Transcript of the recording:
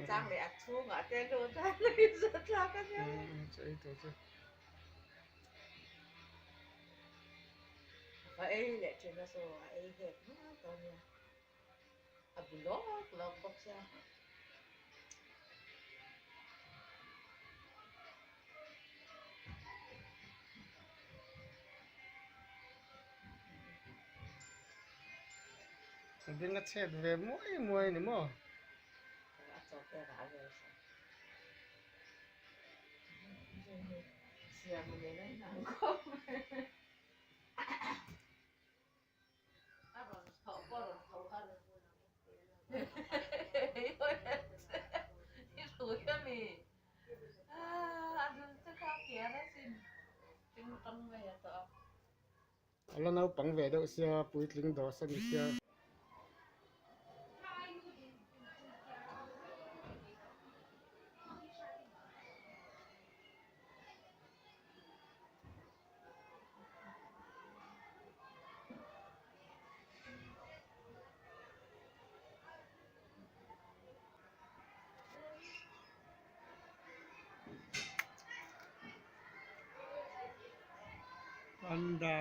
Chang leh a chhungah te lut a nuihzat thlak a nia. Chu ei tur chu. Va ei leh thin a saw a ei hek nual tawh a nia. A bu lawk lawk bawk sia. A beng a chhet ve muai muai a ni maw? A chaw te a rah vel sa. Siam a nen a inang khawp mai. A rawn tho pawh a rawn tho har. I hrui a mi? A dul te kha a kiar asin. Tingtang mai a tawh a. A la naupang ve deuh sia, puitling dawh a ni sia. Panda.